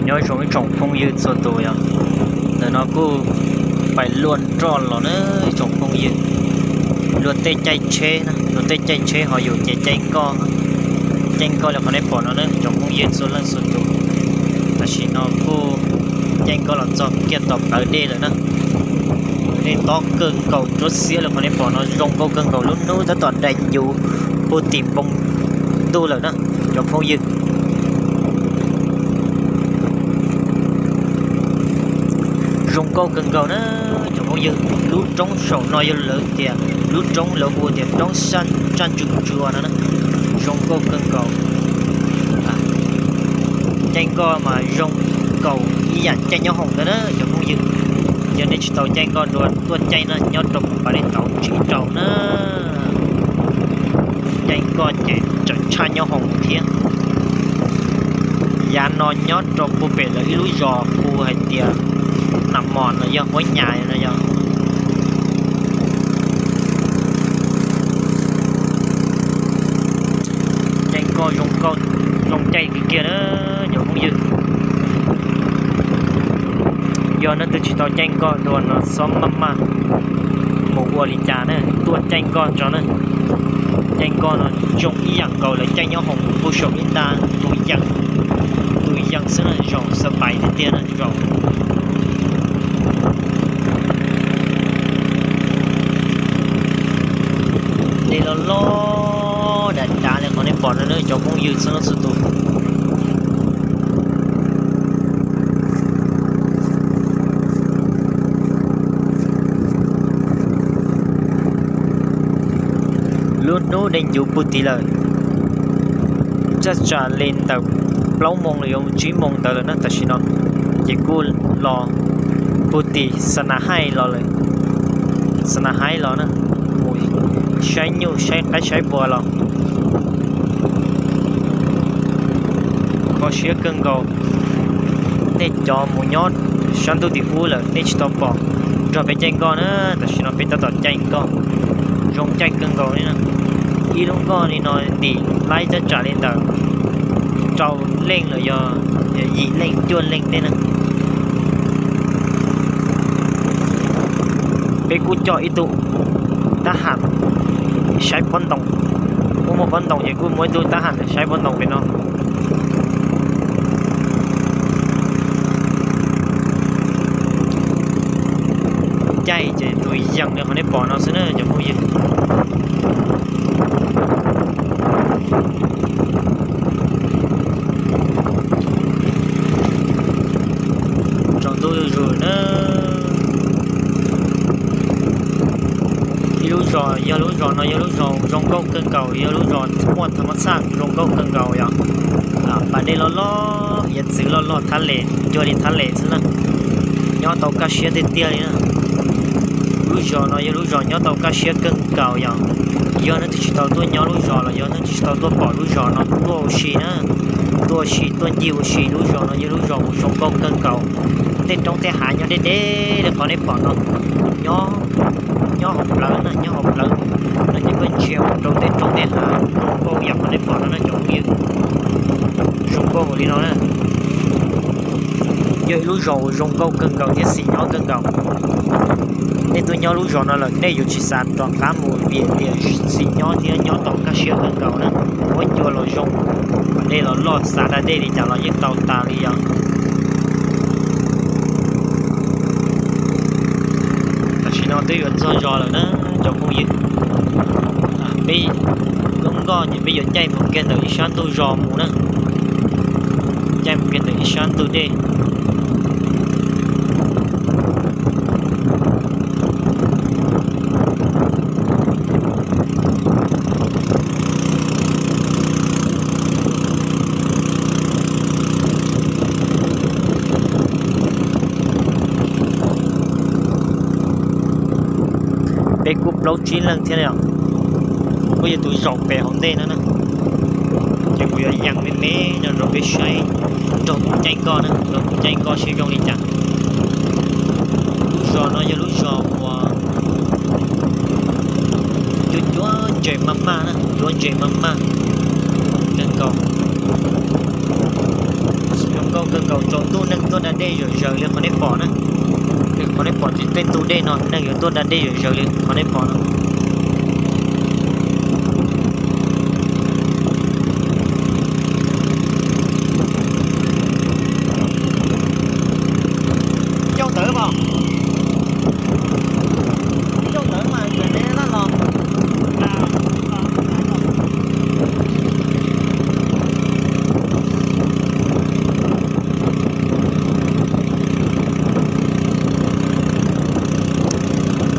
Nyob zoo ib tsoom phooj ywg txhua tus yog, ntawm no kuj pais luaj nroj los na ib tsoom phooj ywg. Luag tej caij tsheb, luag tej caij tsheb ho yus ces caij nkoj, caij nkoj li qhov nej pom no na tsoom phooj ywg txhua leej txhua tus. Tam sim no kuj caij nkoj los txog kiag tom plawv dej lawm na. Dej tob kawg nkaus, nruab xiab li qhov nej pom no zoo nkauj kawg nkaus, lub hnub tab tom dai ncuv puag tim npoo ntuj lawm na cov phooj ywg. Zoo nkauj kawg nkaus na cov phooj ywg. Lub roob saum no yog lawv tias, lub roob lawv hu tias roob saj tsaj ntsuj tsua no na. Zoo nkauj kawg nkaus. Caij nkoj mas zoo nkaus ib yam caij nyob hoom ntawd na cov phooj ywg. Yog nej tsis tau caij nkoj dua tuaj caij na, nyob rau puag pas dej tauv tsis raug na. Caij nkoj ces tseem tshaj nyob hoom thiab. Yav no nyob rau puag pem lawv ib lub zos hu hais tias Nam Mos los yog Huab Nyas no yog. Caij nkoj zoo nkauj, zoo caij kawg kiag na cov phooj ywg. Yog leej twg tsis tau caij nkoj dua no xob maj maj mus ua li cas na, tuaj caij nkoj tso na. Caij nkoj no zoo ib yam nkaus lawv caij nyob hoom puag saum ib nta tus yees, tus yees xwb na, zaum xab pais tiag tiag na zaum. Dej loj loj dav dav li qhov nej pom no na cov phooj ywg txhua leej txhua tus. Lub hnub dai ncuv puag tid lawm, tsaj tsam li ntawm plaub moos los yog tsib moos ntawd lawm na tam sim no. Ces kuj los puag tim Xa Na Haij los lawm, Xa Na Haij los na, mus saib nyuj saib qaib saib npua los. Kho siab kawg nkaus. Nej cov mus nyob sab ntuj tim ub lawm nej tsis tau pom nrog peb caij nkoj na, tam sim no peb tab tom caij nkoj, zoo caij kawg nkaus li na. Ib lub nkoj li no ntim laib tsaj tsam li ntawm rau leej los yog yim leej cuaj leej tej na. Peb kuj coj ib tug tab ham saib pob ntoos, kuj muaj pob ntoos ces kuj muaj ib tug tab ham saib pob ntoos pem no. Caij ces tus yees li qhov nej pom no xwb na cov phooj ywg. Tsaus ntuj zuj zus na. Ib lub zos, yog lub zos no yog lub zos zoo nkauj kawg nkaus, yog lub zos muaj tham mab txhaj zoo nkauj kawg nkaus yog. Pas dej loj loj, hiav txwv loj loj thab les cuag li thab les xwb na. Nyob tau kaj siab tiag tiag li na. Lub zos no yog lub zos nyob tau kaj siab kawg nkaus yog. Yog leej twg tsis tau tuaj nyob lub zos los yog leej twg tsis tau tuaj pom lub zos no tuaj ua si na, tuaj ua si tuaj ncig ua si. Lub zos no yog lub zos uas zoo nkauj kawg nkaus. Tej roob tej hav nyob deb deb li qhov nej pom no, nyob, nyob hauv plawv na, nyob hauv plawv no ces koj ntsia mus rau tej roob tej hav zoo nkauj yam qhov nej pom no na cov phooj ywg. Zoo nkauj li no na. Yog ib lub zos uas zoo nkauj kawg nkaus thiab xis nyob kawg nkaus. Nej tuaj nyob lub zos no lawm nej yuav tsis xav rov qab mus vim tias xis nyob thiab nyob tau kaj siab kawg nkaus na. Huab cua los zoo, dej los loj, xav da dej li cas los yeej tau tas li yog. Tam sim no twb yuav txog zos lawm na cov phooj ywg. Peb lub nkoj ces peb yuav caij mus kiag ntawm ib sab ntug zos mus na, caij mus kiag ntawm ib sab ntug dej. Peb kuj plaub tsib leeg thiab os. Kuj yog tus zaum pem hauv ntej no na. Ces kuv yuav yees me me no rau peb saib, nrog kuv caij nkoj na, nrog kuv caij nkoj seb zoo li cas. Lub zos no yog lub zos uas cuab cuab ntses maj maj na, cuab ntses maj maj kawg nkaus. Zoo Nkauj kawg nkaus, tsaus ntuj neeg tuaj da dej zom zaws li qhov nej pom na. Qhov nej pom tej ntug dej no neeg yuav tuaj da dej zom zaws li qhov nej pom no. Cauj ntawd mas, cauj ntawd mas, laj los.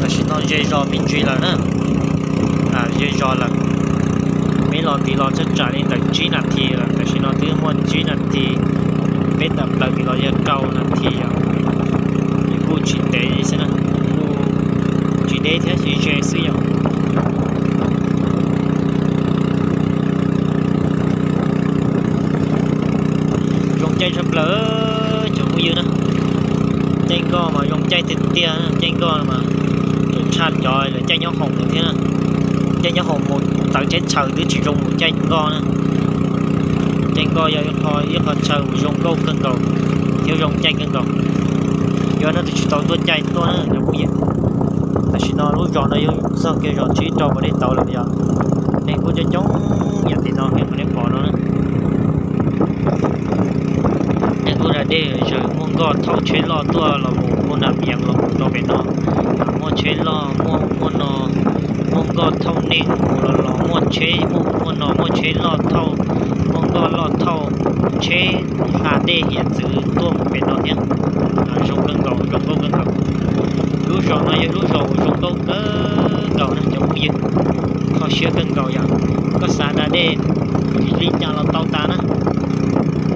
Tam sim no ze zos me ntsis lawm na. Ze zos lawm. Peb los tiv los tsaj tsam li ntawm tsib nas this lawm, tam sim no twb muaj tsib nas this. Peb tawm plaws tiv los yog rau nas this os. Nws kuj tsis ntev xwb na, kuj tsis deb thiab, ze ze xwb yom. Zoo caij tshaj plaws cov phooj ywg na. Caij nkoj mas zoo caij tiag tiag, caij nkoj mas tseem tshaj cov lawv caij nyob hoom thiab. Caij nyob hoom mus tawv tsheb tshaws twb tsis zoo mus caij nkoj na. Caij nkoj yog ib qho chaw uas zoo nkauj kawg nkaus thiab zoo caij kawg nkaus. Yog nej twb tsis tau tuaj caij tuaj na cov phooj ywg. Tam sim no lub zos no yuav txog kiag zos tsib rau pas dej tauv lawm yog neeg kuj coob coob yam tim no li qhov nej pom no na. Neeg kuj da dej zaws, muaj nkoj thauj tsheb loj tuaj los mus, muaj nas vias los mus rau pem no. Muaj tsheb loj, muaj, muaj no, muaj nkoj thauj neeg mus los los, muaj tsheb, muaj, muaj no, muaj tsheb loj thauj, muaj nkoj loj thauj, tsheb hla dej hiav txwv tuaj mus pem no thiab. Zoo kawg nkaus, zoo nkauj kawg nkaus. Lub zos no yog lub zos uas zoo nkauj kawg nkaus na cov phooj ywg. Kho siab kawg nkaus yom. Koj xav da dej li cas los tau tas na.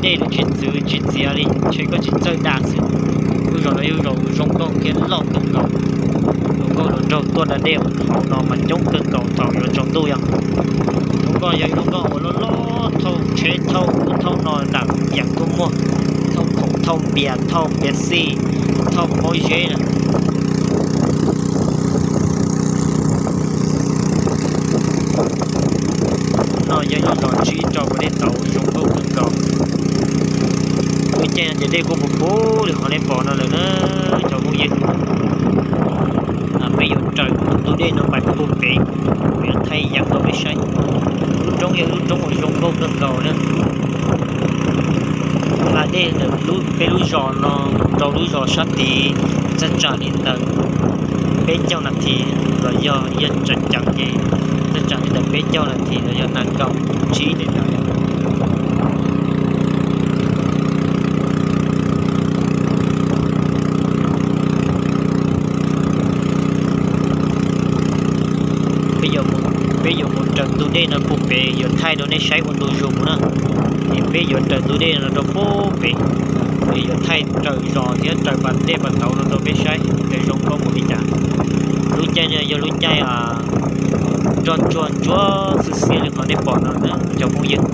Dej nws tsis txwv tsis txiav li, ntshe koj tsis txawj da xwb. Lub zos no yog lub zos uas zoo nkauj thiab loj kawg nkaus. Hluas nkauj hluas nraug tuaj da dej hauv no mas coob kawg nkaus thaum yuav tsaus ntuj yom. Lub nkoj yog ib lub nkoj uas loj loj thauj tsheb thauj ub thauj no nram yeem tuaj muag, thauj khoom thauj npias thauj Pepsi, thauj pob zeb na. No yog ib lub zos tsib rau pas dej tauv zoo nkauj kawg nkaus. Lub caij no ces dej kuj puv puv li qhov nej pom no lawm na cov phooj ywg. Peb yuav raws tus ntug dej no pais puag pem, kuv yuav thaij yees rau peb saib. Lub roob yog lub roob uas zoo nkauj kawg nkaus na. Hla dej ntawm peb lub zos no mus rau lub zos sab tid tsaj tsam li ntawm peb caug nas this los yog, yog tseem ceev ces tsaj tsam li ntawm peb caug nas this los yog nas kaum tsib li ntawd. Peb yuav mus raws ntug dej no puag pem, yuav thaij rau nej saib ua ntu zus mus na. Es peb yuav raws ntug dej no rau puag pem, es yuav thaij raws zos thiab raws pas dej pas tauv no rau peb saib tias zoo nkauj npaum li cas. Lub caij no yog lub caij nroj ntsuag ntsuab xwb xiab li qhov nej pom no na cov phooj ywg.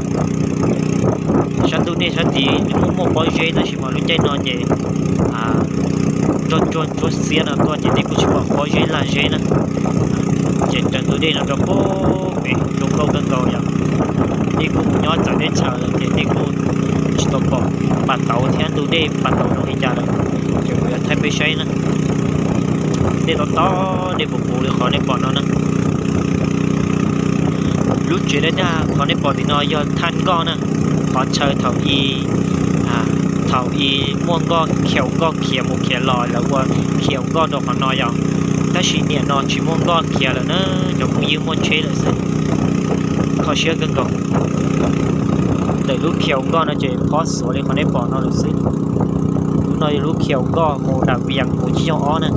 Sab ntug dej sab tid muaj muaj pob zeb tab sis mas lub caij no ces nroj ntsuag ntsuab xiab no tuaj ces nej kuj tsis pom pob zeb lag zeb na. Ces raws ntug dej no rau puag pem zoo nkauj kawg nkaus yom. Nej kuj mus nyob txawv teb chaws lawm ces nej kuj tsis tau pom pas tauv thiab ntug dej pas tauv zoo li cas lawm. Ces kuv yuav thaij peb saib na. Dej tob tob dej puv puv li qhov nej pom no na. Lub tsev dab dag qhov nej pom tim no yog thaj nkoj na. Qhov chaw thaum i, thaum i muaj nkoj khiav nkoj khiav mus khiav los lawv ua khiav nkoj rau qhov no yom. Tab sis niam no tsis muaj nkoj khiav lawm na, cov phooj ywg, muaj tsheb lawm xwb. Kho siab kawg nkaus. Ntawm lub khiav nkoj no ces phob xuav li qhov nej pom no lawm xwb. Lub no yog lub khiav nkoj mus nram Vias mus Cib Xyooj ob na.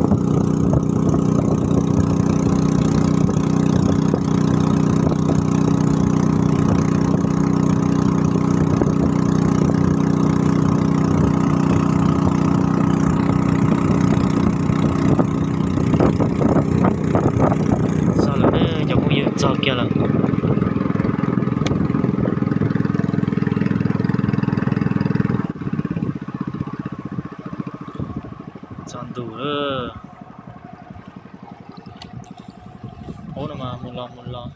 Txog lawm, cov phooj ywg, txog kiag lawm. Txog ntua lawm. Ub no mas mus los mus los.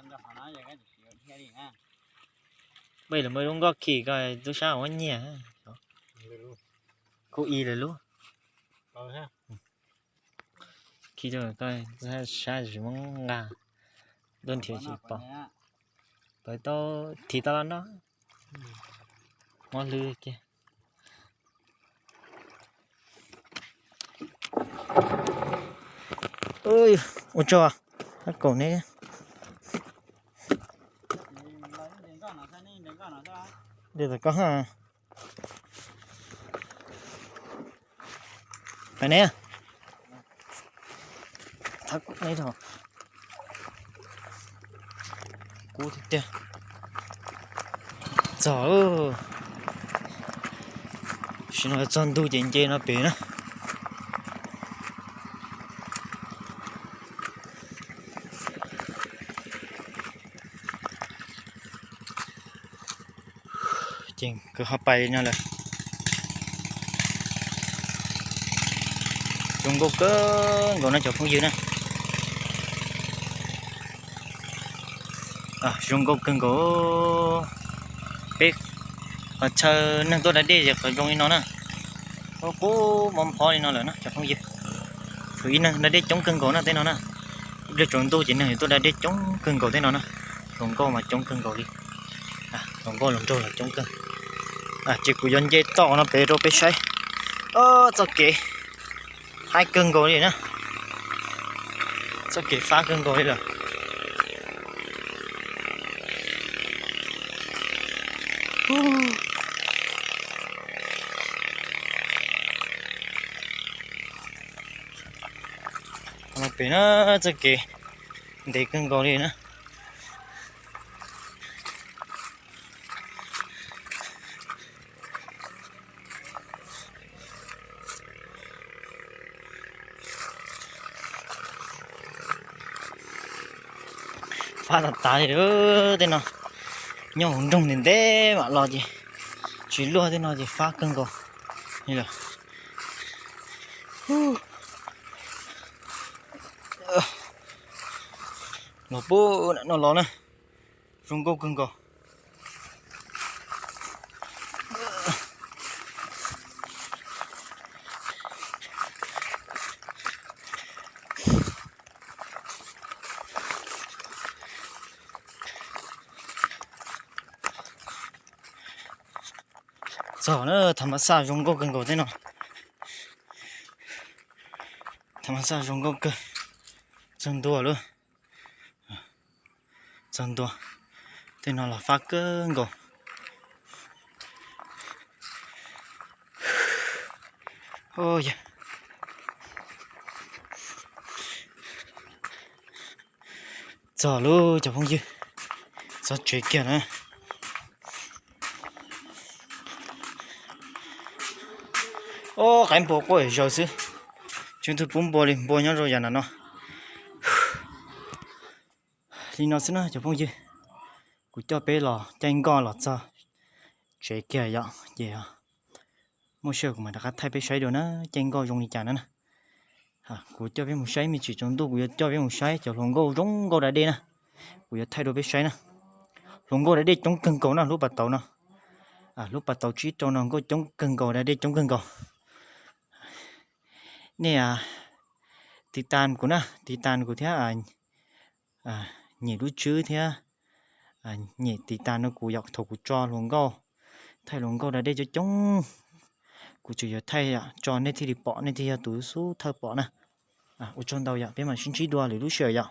Peb lawv muaj lub nkoj khi ko tub sab ua nyiaj, kuj i lawv lub. Khi rau ko, sab tsis muab nqa, lub nrhiav tsis pom. Pawv tau, thim tau los no, muab hlwb kiag. Ua tsaug, ab kaum ne. Pais ne, thab ne rau. Kub tiag tiag. Txog, sim no txog ntug ces nce no pem na. Ces nkawd ho pais li no lawm. Zoo nkauj kawg nkaus no cov phooj ywg na. Zoo nkauj kawg nkaus. Peb qhov chaw neeg tuaj da dej ces qhov zoo li no na. Qub qub mob phob li no lawm na cov phooj ywg. Thaum ub neeg da dej coob kawg nkaus na tej no na. Ib pliag tsaus ntuj ces neeg yuav tuaj da dej coob kawg nkaus tej no na. Hluas nkauj mas coob kawg nkaus li. Hluas nkauj hluas nraug los coob kawg. Ces kuv yuav nce toj no pem rau peb saib. Txoj kev haib kawg nkaus li na. Txoj kev fab kawg nkaus li lawm. Pem na, txoj kev ntev kawg nkaus li na. Fab tas tas li tej no. Nyob hauv nroog ntev ntev mam los ces tsis luaj tej no ces fab kawg nkaus li lawm. Los puag nram no los na, zoo nkauj kawg nkaus. Txog na, tham ma xaj zoo nkauj kawg nkaus tej no. Tham ma xaj zoo nkauj kawg. Txog ntua lawm. Txog ntua. Tej no los fab kawg nkaus. Txog lawm cov phooj ywg, txog tsev kiag na. Ob qaib npua quaj zaws xwb, tsis muaj tus pub npua li, npua nyob rau yav nram no. Li no xwb na cov phooj ywg, kuv coj peb los caij nkoj los txog tsev kiag yom, ces muaj sij hawm kuv mam rov qab thaij peb saib dua na, caij nkoj zoo li cas na na. Kuv coj peb mus saib me ntsis tsaus ntuj, kuv yuav coj peb mus saib cov hluas nkauj zoo nkauj da dej na. Kuv yuav thaij rau peb saib na. Hluas nkauj da dej coob kawg nkaus na lub pas tauv no. Lub pas tauv tsib rau no nkauj coob kawg nkaus, da dej coob kawg nkaus. Nej tiv tas kuv na, tiv tas kuv thiab, nyem lub tswb thiab nyem tiv tas no kuv yom, thaum kuv tso hluas nkauj, thaij hluas nkauj da dej coob coob, kuv tseem yuav thaij tso nej thiaj li pom, nej thiaj yog tus xub thawj pom na. Ua tsaug ntau yom, peb mam sib ntsib dua lwm lub sij hawm yom.